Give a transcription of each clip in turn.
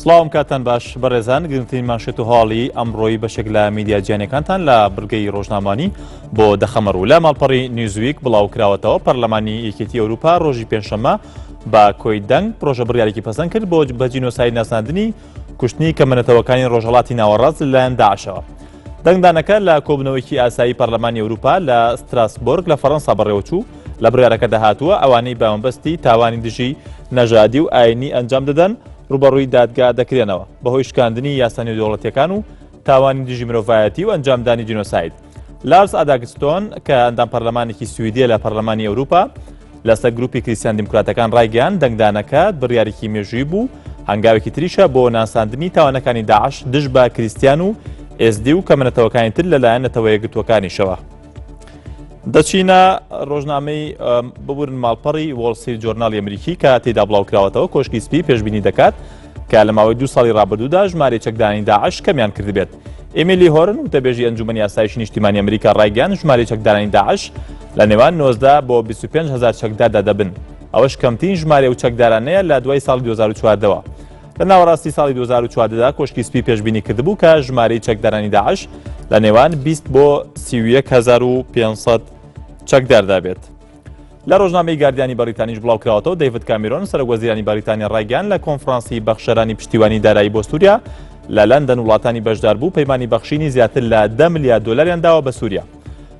سڵاوم کاتان باش بەڕێزان، گرنگترین مانشێت و هەواڵی ئەمڕۆی بەشێک لە میدیا جیهانیەکانتان لە بڕگەی ڕۆژنامانی بۆ دەخەمە ڕوو. لە ماڵپەڕی نیوزویک بڵاو کراوەتەوە، پەرلەمانی یەکێتی ئەوروپا ڕۆژی پێنجشەممە بە کۆی دەنگ پرۆژە بڕیارێکی پەسەند کرد بۆ بە جینۆساید ناساندنی کوشتنی کەمەنەتەوەکانی ڕۆژهەڵاتی ناوەڕاست لەلایەن داعشەوە. دەنگدانەکە لە کۆبوونەوەیەکی ئاسایی پەرلەمانی ئەوروپا لە ستراسبۆرگ لە فەرەنسا بەڕێوەچوو، لە بڕیارەکەدا هاتووە ئەوانەی بە مەبەستی تاوانی دژی نەژادی و ئاینی ئەنجام دەدەن ڕووبەڕووی دادگا دەکرێنەوە بەهۆی شکاندنی یاسا نێودەوڵەتیەکان و تاوانی دژی مرۆڤایەتی و ئەنجامدانی جینۆساید. لارس ئاداگستۆن کە ئەندام پەرلەمانێکی سویدیە لە پەرلەمانی ئەوروپا لەسەر گروپی کریستیان دیموکراتەکان ڕایگەیاند دەنگدانەکە بڕیارێکی مێژووی بوو، هەنگاوێکی تریشە بۆ ناساندنی تاوانەکانی داعش دژ بە کریستیان و ئێزدی و کەمەنەتەوەکانی تر لەلایەن نەتەوەیەکگرتووەکانیشەوە. دەچینە ڕۆژنامەی ببورن ماڵپەڕی وۆڵ ستریت جۆرناڵی ئەمریکی کە تێدا بڵاوکراوەتەوە کۆشکی سپی پێشبینی دەکات کە لە ماوەی دوو ساڵی ڕابردوودا ژمارەی چەکدارانی داعش کەمیان کردبێت. ئێمیلی هۆرن وتەبێژی ئەنجومەنی ئاسایشی نیشتیمانی ئەمریکا ڕایگەیاند ژمارەی چەکدارانی داعش لە نێوان 19 بۆ 25 هەزار چەکداردا دەبن، ئەوەش کەمترین ژمارەی ئەو چەکدارانەیە لە دوای ساڵی 2014ەوە. لە ناوەڕاستی ساڵی 2014 دا کۆشکی سپی پێشبینی کردبوو کە ژمارەی چەکدارانی داعش لە نێوان 20 بۆ 31500 چەکداردا بێت. لە ڕۆژنامەی گاردیانی بەڕیتانیش بڵاوکراوەتەوە، دەیڤد کامیرۆن، سەرۆکوەزیرانی بەڕیتانیا ڕایگەیاند، لە کۆنفرانسی بەخشەرانی پشتیوانی دارایی بۆ سووریا لە لەندەن وڵاتانی بەشداربوو پەیمانی بەخشینی زیاتر لە 10 ملیار دۆلاریان داوە بە سووریا.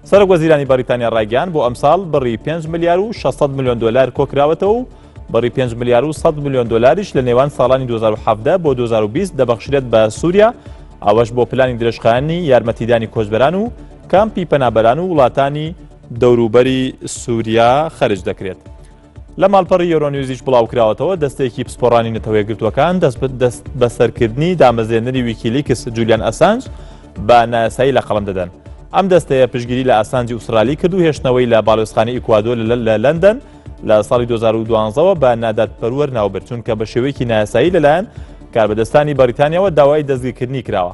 سەرۆکوەزیرانی بەڕیتانیا ڕایگەیاند، بۆ ئەمساڵ بڕی 5 ملیار و 600 ملیۆن دۆلار کۆکراوەتەوە و بڕی 5 ملیار و 100 ملیۆن دۆلاریش لە نێوان ساڵانی 2017 بۆ 2020 دەبەخشرێت بە سووریا، ئەوەش بۆ پلانی درێژخایەنی یارمەتیدانی کۆچبەران و کامپی پەنابەران و وڵاتانی دەوروبەری سووریا خەرج دەکرێت. لە ماڵپەڕی یۆرۆنیوزیش بڵاوکراوەتەوە، دەستەیەکی پسپۆڕانی نەتەوەیەکگرتووەکان دەست بەسەرکردنی دامەزرێنەری ویکیلیکس جولیان ئەسانج بە نایاسایی لە قەڵەم دەدەن. ئەم دەستەیە پشتگیری لە ئاسانجی ئوسترالی کرد و هێشتنەوەی لە باڵیۆزخانەی ئیکوادۆر لە لەندەن لە ساڵی 2012ەوە بە نادادپەروەر ناوبرد، چونکە بە شێوەیەکی نایاسایی لەلایەن کاربەدەستانی بەریتانیاوە داوای دەستگیرکردنی کراوە.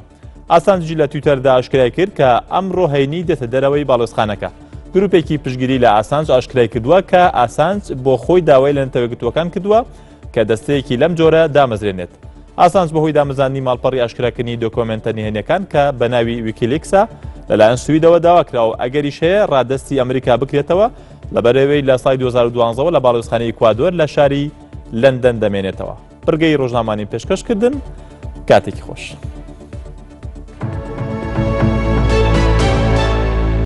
ئاسانجی لە تویتەردا ئاشکرای کرد کە ئەمڕۆ هەینی دێتە دەرەوەی باڵیۆزخانەکە. گروپێکی پشتگیری لە ئاسانج ئاشکرای کردووە کە ئاسانج بۆ خۆی داوای لە نەتەوەیەکگرتووەکان کردووە کە دەستەیەکی لەم جۆرە دامەزرێنێت. ئاسانج بەهۆی دامەزاندنی ماڵپەڕی ئاشکراکردنی دۆکۆمێنتە نهێنیەکان کە بە ناوی ویکیلیکسە لەلایەن سویدەوە داوا کراوە و ئەگەریش هەیە ڕادەستی ئەمریکا بکرێتەوە لەبەرئەوەی لە ساڵی 2012ەوە لە باڵیۆزخانەی ئیکوادۆر لە شاری لەندەن دەمێنێتەوە. بڕگەی ڕۆژنامانی پێشکەش کردن کاتێکی خۆش.